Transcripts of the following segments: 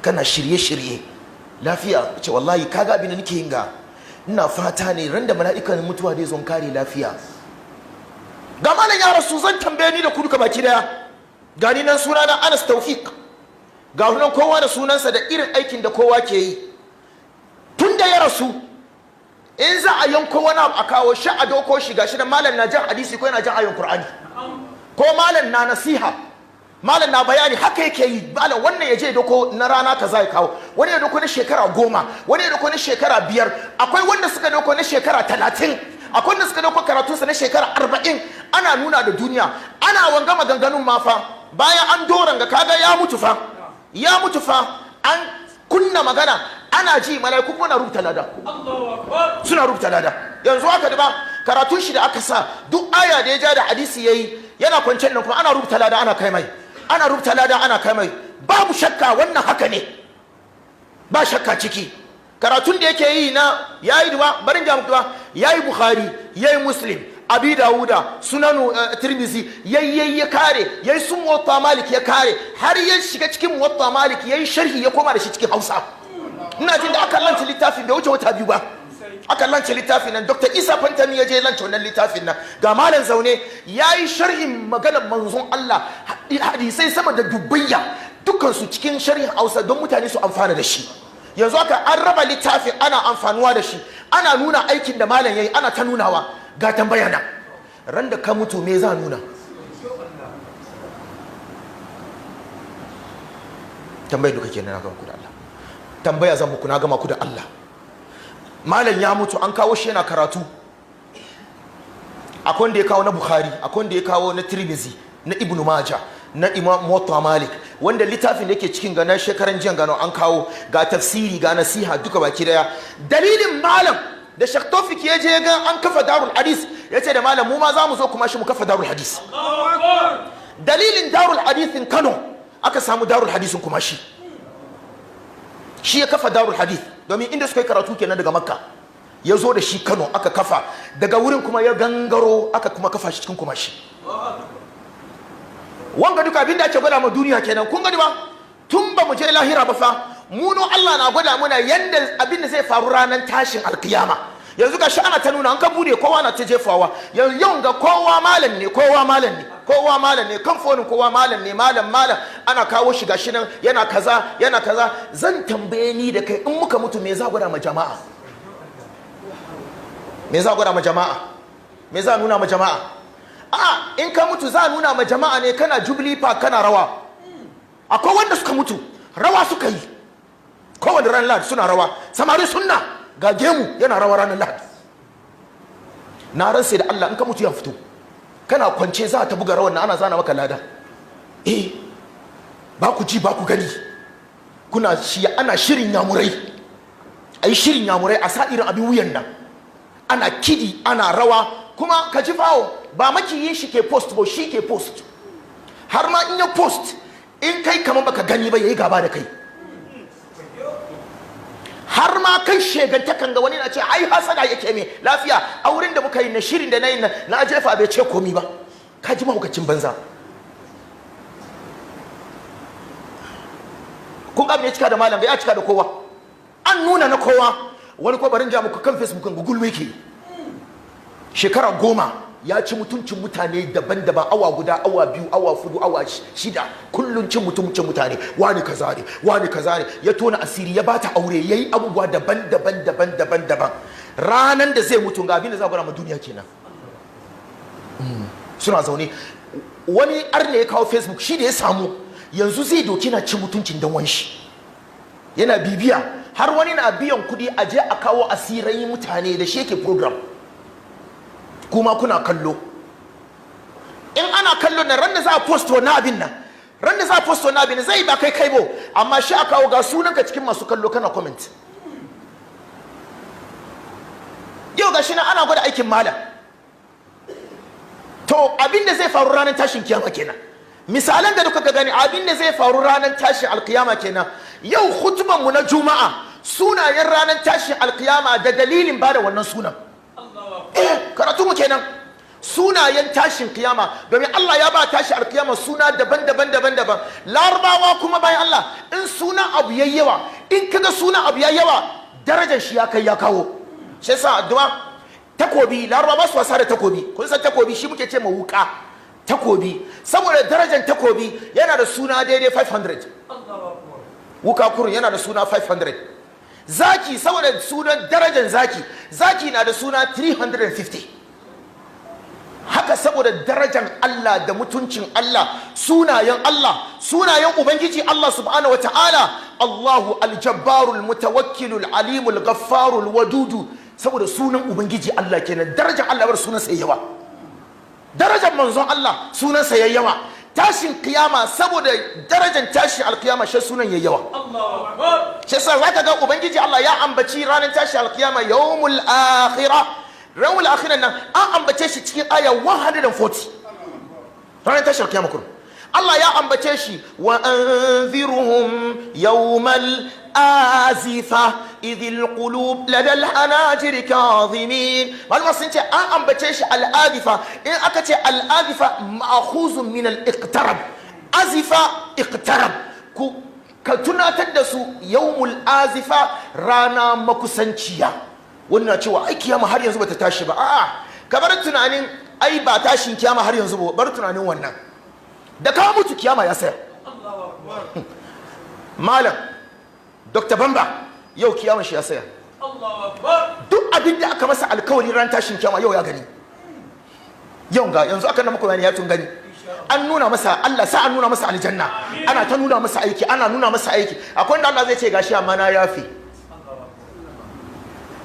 Kana shirye-shirye lafiya. Ce wallahi kaga abin da nake yin ga, ina fata ne ran da mala'ikan mutuwa zai zo kare lafiya. Ga malam ya rasu, zan tambaye ni da ku duka baki daya. Gani nan, sunana Anas Tawfiq, ga nan kowa da sunansa da irin aikin da kowa ke yi. Tun da ya rasu, in za a yanko wani abu a kawo shi, a doko shi, gashi da malam na jan hadisi ko yana jan ayon Qur'ani ko malam na nasiha, malam na bayani, haka yake yi. Malam wannan ya je doko na rana kaza ya kawo, wani ya doko na shekara 10, wani ya doko na shekara 5, akwai wanda suka doko na shekara 30, akwai wanda suka doko karatunsa na shekara 40. Ana nuna da duniya, ana wanga maganganun ma fa. Bayan an doran ga kaga ya mutu fa, ya mutu fa, an kunna magana ana ji, mala'iku kuma na rubuta lada, suna rubuta lada. Yanzu haka da ba karatun shi da aka sa, duk aya da ya ja da hadisi yayi, yana kwancen nan kuma ana rubuta lada ana kai mai, ana rubuta lada ana kai mai. Babu shakka wannan haka ne, ba shakka ciki. Karatun da yake yi na yayi duba, barin ja muku, yayi Bukhari, yayi Muslim, Abi Dawuda, Sunanu Tirmizi, yayi ya kare, yayi sun Muwatta Malik ya kare, har ya shiga cikin Muwatta Malik yayi sharhi, ya koma da shi cikin Hausa. Ina jin da aka lanta littafin bai wuce wata 2 ba aka lance littafin nan. Dr. Isa Pantami ya je lance wannan littafin nan. Ga malam zaune, yayi sharhin maganar manzon Allah, hadisai sama da dubbayya, dukkan su cikin sharhin Hausa don mutane su amfana da shi. Yanzu haka an raba littafin, ana amfanuwa da shi, ana nuna aikin da malam yayi, ana ta nunawa. Ga tambaya na, ran da ka mutu me za nuna? Tambayar duka kenan, na gama ku da Allah. Tambaya zan muku, na gama ku da Allah. Malam ya mutu, an kawo shi yana karatu. Akwai wanda ya kawo na Bukhari, akwai wanda ya kawo na Tirmizi, na Ibn Majah, na Imam Muwatta Malik, wanda littafin da yake cikin ganan shekaran jiyan gano an kawo, ga tafsiri, ga nasiha, duka baki daya. Dalilin malam da Sheikh Tawfik ya je ga an kafa Darul Hadis, ya ce da malam, mu ma za mu zo kuma shi mu kafa Darul Hadis. Dalilin Darul Hadithin Kano aka samu Darul Hadisin kuma shi shi ya kafa Darul Hadith, domin inda suka yi karatu kenan daga Makka, ya zo da shi Kano aka kafa. Daga wurin kuma ya gangaro, aka kuma kafa shi cikin kuma shi. Wanga duka abin da ake gwada ma duniya kenan. Kun gani ba, tun ba mu je lahira ba fa, muno Allah na gwada muna yanda abin da zai faru ranar tashin alkiyama. Yanzu ga shi ana ta nuna, an ka bude kowa na ta jefawa. Yanzu yau ga kowa malam ne, kowa malam ne, kowa malam ne kan fonin, kowa malam ne, malam malam, ana kawo shi, gashi nan yana kaza, yana kaza. Zan tambaye ni da kai, in muka mutu me za gwada ma jama'a? Me za gwada ma jama'a? Me za nuna ma jama'a? A in ka mutu za nuna ma jama'a ne kana Jubilee Park kana rawa. Akwai wanda suka mutu rawa suka yi kowane ran Lahadi, suna rawa. Samari sunna ga gemu yana rawa ranar Lahadi. Na ran sai da Allah, in ka mutu ya fito kana kwance za ta buga rawan na, ana zana maka lada. Eh, ba ku ji ba ku gani, kuna shi ana shirin yamurai, ayi shirin yamurai, a sa irin abin wuyan nan, ana kidi, ana rawa. Kuma ka ji fawo, ba makiyin shi ke post ba, shi ke post. Har ma in ya post, in kai kamar baka gani ba, yayi gaba da kai. Har ma kai shegantakan ga wani na ce ai hasada yake me lafiya. A wurin da muka yi na shirin da na yi na jefa, bai ce komi ba. Ka ji mahaukacin banza. Kun ga ya cika da malam, ya cika da kowa, an nuna na kowa. Wani ko barin ja muku, kan Facebook, Google yake, shekara 10 ya ci mutuncin mutane daban-daban, awa guda, awa 2, awa 4, awa 6, kullum cin mutuncin mutane. Wani kaza ne, wani kaza ne, ya tona asiri, ya bata aure, yayi abubuwa daban-daban daban-daban daban. Ranan da zai mutu, ga abin da za gwada ma duniya kenan. Suna zaune, wani arne ya kawo Facebook, shi da ya samu yanzu zai doki na cin mutuncin dan wanshi, yana bibiya, har wani na biyan kudi a je a kawo asirai mutane da shi yake program. Kuma kuna kallo, in ana kallo na, ran da za a post wannan abin nan, ran da za a post wannan abin zai ba kai kai bo, amma shi a kawo ga sunanka cikin masu kallo kana comment. Yau ga shi nan ana gwada aikin malam. To abin da zai faru ranar tashin kiyama kenan. Misalan da duka gani, abin da zai faru ranar tashin alkiyama kenan. Yau hutuban mu na Juma'a, sunayen ranar tashin alkiyama da dalilin bada wannan sunan. Eh, karatu mu kenan. Sunayen tashin kiyama, domin Allah ya ba tashi alkiyama suna daban-daban daban-daban. Larabawa kuma, bayan Allah, in suna abu yayi yawa, in kaga suna abu yayi yawa, darajar shi ya kai ya kawo. Shi yasa addu'a takobi, Larabawa ba su wasa da takobi. Kun san takobi, shi muke ce ma wuka, takobi. Saboda darajar takobi, yana da suna daidai 500. Wuka kurun yana da suna 500. Zaki, saboda sunan darajar zaki, zaki na da suna 350. Haka saboda darajar Allah da mutuncin Allah, sunayen Allah, sunayen Ubangiji Allah subhanahu wata'ala, Allahu aljabbarul mutawakkilul alimul ghaffarul wadudu. Saboda sunan Ubangiji Allah kenan, darajar Allah, bar sunan sai yawa. Darajar manzon Allah, sunan sa yawa. Tashin kiyama, saboda darajar tashin alkiyama, shi sunan yayi yawa. Shi yasa zaka ga Ubangiji Allah ya ambaci ranar tashin alkiyama yawmul akhirah. Yawmul akhirah nan an ambace shi cikin aya 140, ranar tashin alkiyama kurum Allah ya ambace shi: wa anzirhum yawmal azifa idhil qulub ladal hanajir kadhimin. Malama sun ce an ambace shi al-azifa. In aka ce al-azifa, ma'khuzun min al-iqtarab. Azifa, iqtarab. Ku ka tunatar da su yawmul azifa, rana makusanciya. Wannan cewa ai kiyama har yanzu bata tashi ba. A'a, ka bar tunanin ai ba tashin kiyama har yanzu ba. Bar tunanin wannan. Da ka mutu, kiyama ya saya. Malam Dr. Bamba, yau kiyama shi ya saya. Duk abin da aka masa alkawari ran tashin kiyama, yau ya gani. Yau ga yanzu aka na muku bayani, ya tun gani. An nuna masa Allah, sa an nuna masa aljanna, ana ta nuna masa aiki, ana nuna masa aiki. Akwai wanda Allah zai ce gashi, amma na yafi.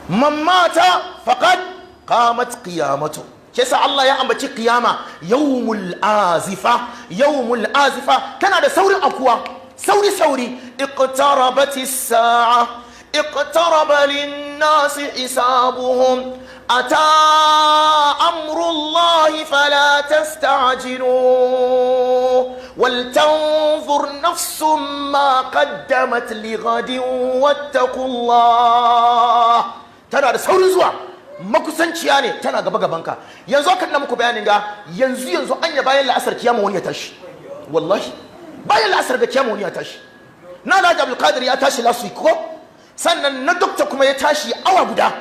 Man mata faqad qamat qiyamatu. Shi yasa Allah ya ambaci kiyama yawmul azifa. Yawmul azifa tana da saurin akuwa, sauri sauri. Iqtarabatis sa'a, iqtaraba lin-nasi hisabuhum, ata amrullahi fala tasta'jilu ولتنظر نفس ما قدمت لغد واتقوا الله. Tana da saurin zuwa, makusanciya ne, tana gaba gabanka. Yanzu aka na muku bayanin ga yanzu yanzu anya bayan la'asar kiyama wani ya tashi. Wallahi bayan la'asar ga kiyama wani ya tashi. Na Alhaji Abdulkadir ya tashi last week ko? Sannan na dokta kuma ya tashi awa guda.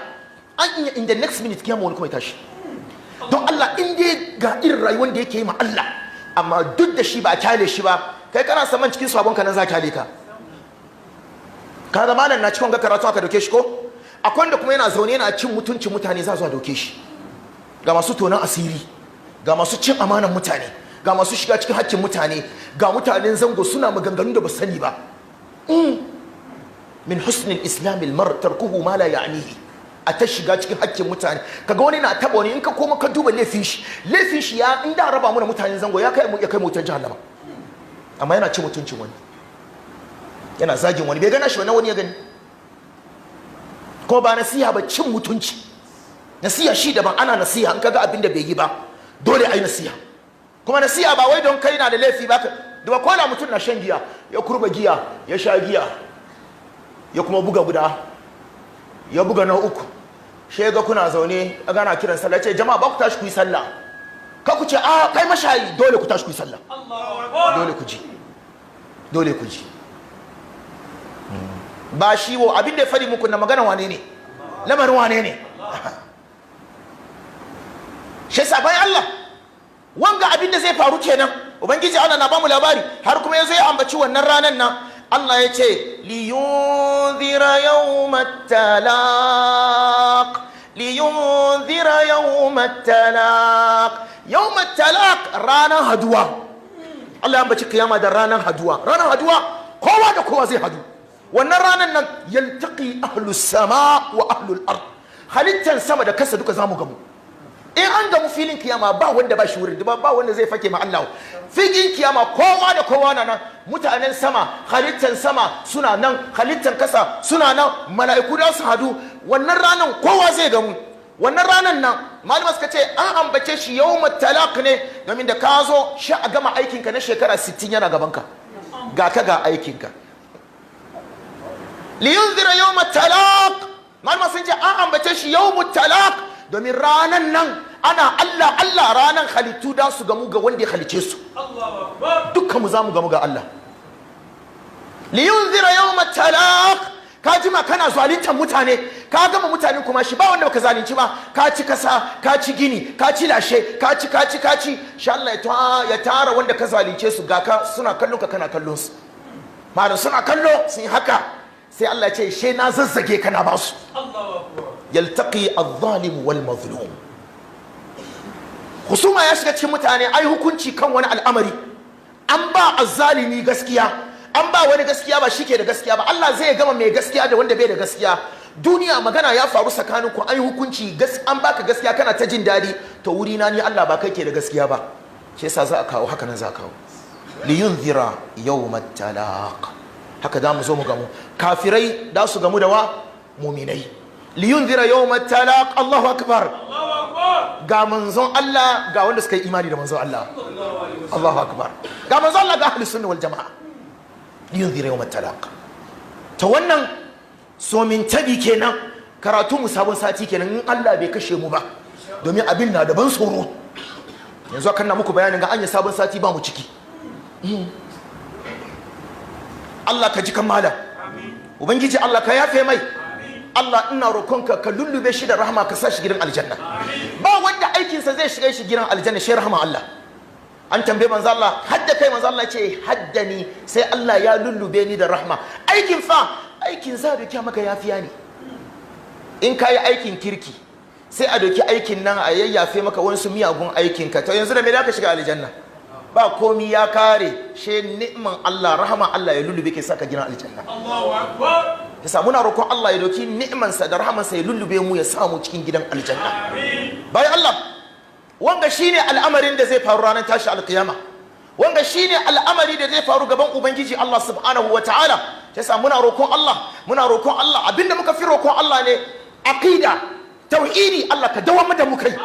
An iya in the next minute kiyama wani kuma ya tashi. Don Allah, in dai ga irin rayuwar da yake yi ma Allah, amma duk da shi ba a kyale shi ba, kai kana saman cikin sabon ka nan za kyale ka? Kaga malam na cikin ga karatu aka dauke shi ko? Akwai wanda kuma yana zaune yana cin mutuncin mutane, za su dauke shi. Ga masu tonon asiri, ga masu cin amanan mutane, ga masu shiga cikin hakkin mutane, ga mutanen zango suna maganganu da ba sani ba. Min husnil islamil mar tarkuhu ma la ya'nihi. A ta shiga cikin hakkin mutane, kaga wani na taba wani. In ka koma ka duba laifin shi, laifin shi ya in da raba mu da mutanen zango, ya kai mutan jahannama. Amma yana cin mutuncin wani, yana zagin wani, bai gana shi ba, na wani ya gani. Ko ba nasiha ba, cin mutunci. Nasiha shi daban. Ana nasiha in kaga abin da bai yi ba, dole ai nasiha. Kuma nasiha ba wai don kai na da laifi ba. Da ko da mutum na shan giya, ya kurba giya, ya sha giya, ya kuma buga guda, ya buga na uku, shi ga kuna zaune, gana kiran sallah, ce jama'a ba ku tashi ku yi sallah, ka ku ce a kai mashayi. Dole ku tashi ku yi sallah, dole ku ji, dole ku ji. Ba shi wo abin da ya fadi muku na magana wane ne, lamarin wane ne. Shi yasa, bayan Allah, wanga abin da zai faru kenan. Ubangiji Allah na bamu labari, har kuma yazo ya ambaci wannan ranan nan. Allah ya ce liyunzira yawmat talaq, liyunzira yawmat talaq. Yawmat talaq, ranan haduwa. Allah ya ambaci kiyama da ranan haduwa. Ranan haduwa, kowa da kowa zai hadu wannan ranan nan. Yaltaqi ahlus sama wa ahlul ard, halittan sama da kasa duka zamu gamu. In an gamu filin kiyama, ba wanda ba shi wurin, ba wanda zai fake ma Allah. Filin kiyama kowa da kowa na nan. Mutanen sama, halittan sama suna nan, halittan kasa suna nan, mala'iku da su hadu. Wannan ranan kowa zai gamu. Wannan ranan nan, malama suka ce an ambace shi yawmut talaq ne domin da ka zo shi a gama aikinka na shekara 60 yana gabanka, ga ka ga aikinka. Liyunzira yawmut talaq. Malama sun ce an ambace shi yawmut talaq domin ranan nan Ana Allah Allah, ranan halittu da su gamu ga wanda ya halice su. Dukkan mu za mu gamu ga Allah. Liyunzira yawma talaq. Ka jima kana zaluntar mutane, ka gama mutane kuma shi ba wanda baka zalunci ba. Ka ci kasa, ka ci gini, ka ci lashe, ka ci, ka ci, ka ci. Sha Allah ya tara wanda ka zalunce su, ga ka suna kallon ka, kana kallon su. Malam, suna kallo sun yi haka, sai Allah ya ce, she na zazzage kana ba su. Yaltaqi adh-dhalim wal mazlum. Husuma ya shiga cikin mutane, ai hukunci kan wani al'amari, an ba azzalimi gaskiya, an ba wani gaskiya, ba shike da gaskiya ba. Allah zai gama mai gaskiya da wanda bai da gaskiya. Duniya magana ya faru tsakanin ku, an yi hukunci, an baka gaskiya, kana ta jin daɗi. To wuri na ni Allah ba kai ke da gaskiya ba. Shi yasa za a kawo haka nan, za a kawo liyunzira yawmat talaq. Haka za mu zo mu gamu, kafirai da su gamu da wa muminai. Liyunzira yawmat talaq. Allahu akbar! Ga manzon Allah, ga wanda suka yi imani da manzon Allah. Allahu akbar! Ga manzon Allah, ga ahlus sunna wal jamaa. Liyunzira yawmat talaq. To wannan somin tabi kenan, karatu mu sabon sati kenan in Allah bai kashe mu ba, domin abin na da ban tsoro. Yanzu akan na muku bayanin ga anya sabon sati ba mu ciki. Allah ka ji kan malam. Ubangiji Allah ka yafe mai. Allah, ina roƙonka ka lullube shi da rahama, ka sa shi gidan aljanna. Ba wanda aikinsa zai shiga shi gidan aljanna shi rahama Allah. An tambaye manzo Allah, hadda kai? Manzo Allah ce, haddani, sai Allah ya lullube ni da rahma. Aikin fa, aikin za doki maka yafiya ne. In ka yi aikin kirki, sai a doki aikin nan a yayyafe maka wasu miyagun aikin ka. To yanzu da me da ka shiga aljanna? Ba komi, ya kare. She ni'man Allah, rahama Allah ya lullube ke saka gidan aljanna. Allahu akbar. Yasa muna roƙon Allah ya doki ni'mansa da rahamansa ya lullube mu, ya samu cikin gidan aljanna. Bayan Allah, wanga shine al'amarin da zai faru ranar tashi alkiyama. Wanga shine al'amari da zai faru gaban ubangiji Allah subhanahu wa ta'ala. Yasa muna roƙon Allah, muna roƙon Allah. Abinda muka fi roƙon Allah ne aqida, tauhidi. Allah ka dawamar da mu kai.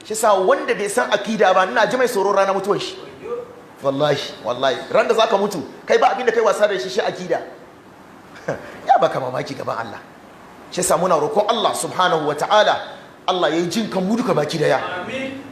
Shi sa wanda bai san akida ba, ina ji mai tsoron ranar mutuwar shi. Wallahi, wallahi, ran da zaka mutu, kai ba abinda kai wasa da shi shi akida, ya baka mamaki gaban Allah. Shi sa muna roƙon Allah subhanahu wa ta'ala, Allah ya yi jin kan mu duka baki daya.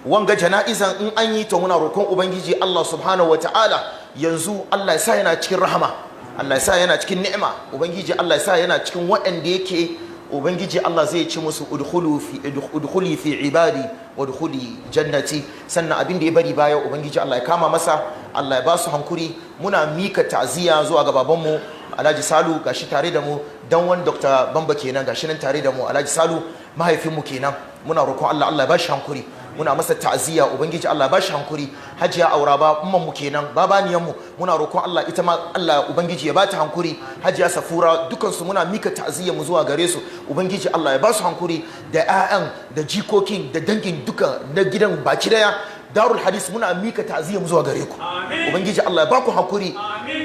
Wanga jana'izan in an yi, to muna roƙon ubangiji Allah subhanahu wa ta'ala, yanzu Allah ya sa yana cikin rahama, Allah ya sa yana cikin ni'ima. Ubangiji Allah ya sa yana cikin waɗanda yake ubangiji Allah zai ci musu, udkhulu fi udkhuli fi ibadi wadkhuli jannati. Sannan abin da ya bari baya, ubangiji Allah ya kama masa, Allah ya ba su hankuri. Muna mika ta'ziya zuwa ga babanmu Alhaji Salu, gashi tare da mu, dan wani Dr. Bamba kenan, gashi nan tare da mu. Alhaji Salu mahaifinmu kenan. Muna roƙon Allah, Allah ya ba shi hankuri. Muna masa ta'aziyya, ubangiji Allah ya ba shi hankuri. Hajiya Aura ba umman mu kenan, babaniyan mu, muna roƙon Allah, ita ma Allah ubangiji ya ba ta hankuri. Hajiya Safura, dukan su muna mika ta'aziyyar mu zuwa gare su. Ubangiji Allah ya ba su hankuri, da 'ya'yan da jikokin da dangin duka na gidan baki daya. Darul Hadis, muna mika ta'aziyyar mu zuwa gare ku. Ubangiji Allah ya ba ku hankuri.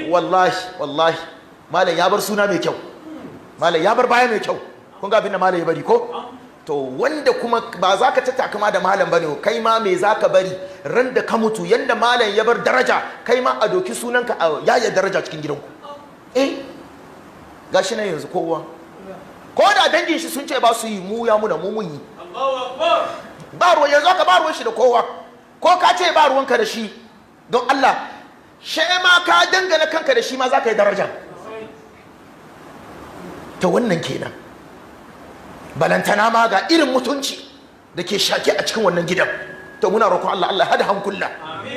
Wallahi, wallahi, malam ya bar suna mai kyau, malam ya bar baya mai kyau. Kun ga abin da malam ya bari ko? To wanda kuma ba za ka ta takama da malam bane, kai ma me za ka bari ran da ka mutu? Yanda malam ya bar daraja, kai ma a doki sunanka a yaya daraja cikin gidanku. Eh, gashi nan yanzu kowa, ko da dangin shi sun ce ba su yi, mu ya muna mu mun yi. Allahu akbar. Ba ruwan yanzu aka ba ruwan shi da kowa. Ko ka ce ba ruwanka da shi, don Allah she ma ka dangana kanka da shi ma za ka yi daraja. Ta wannan kenan. Balantana ma ga irin mutunci da ke shake a cikin wannan gidan. To muna roƙon Allah, Allah hada hankula.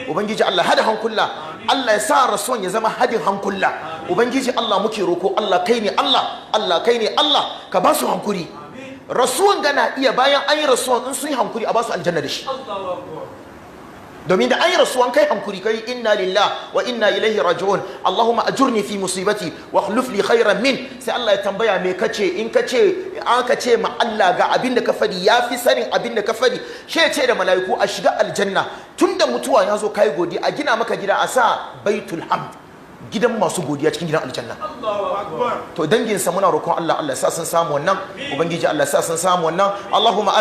Ubangiji Allah hada hankula. Allah ya sa rasuwan ya zama hadin hankula. Ubangiji Allah muke roko, Allah kai ne Allah, Allah kai ne Allah, ka ba su hankuri. Rasuwan gana iya bayan an yi rasuwan, in sun yi hankuri, a ba su aljanna da shi. Allahu akbar. Domin da an yi rasuwan, kai hankuri, kai inna lillah wa inna ilaihi raji'un, allahumma ajurni fi musibati wa akhlif li khairan min. Sai Allah ya tambaya, me kace? In kace an ka ce ma Allah ga abin da ka fadi, ya fi sanin abin da ka fadi. She ce da mala'iku a shiga aljanna. Tunda mutuwa ya zo kai godi, a gina maka gida, a sa baitul hamd, gidan masu godiya cikin gidan aljanna. Allahu akbar. To danginsa, muna roƙon Allah, Allah ya sa sun samu wannan. Ubangiji Allah ya sa sun samu wannan. Allahumma.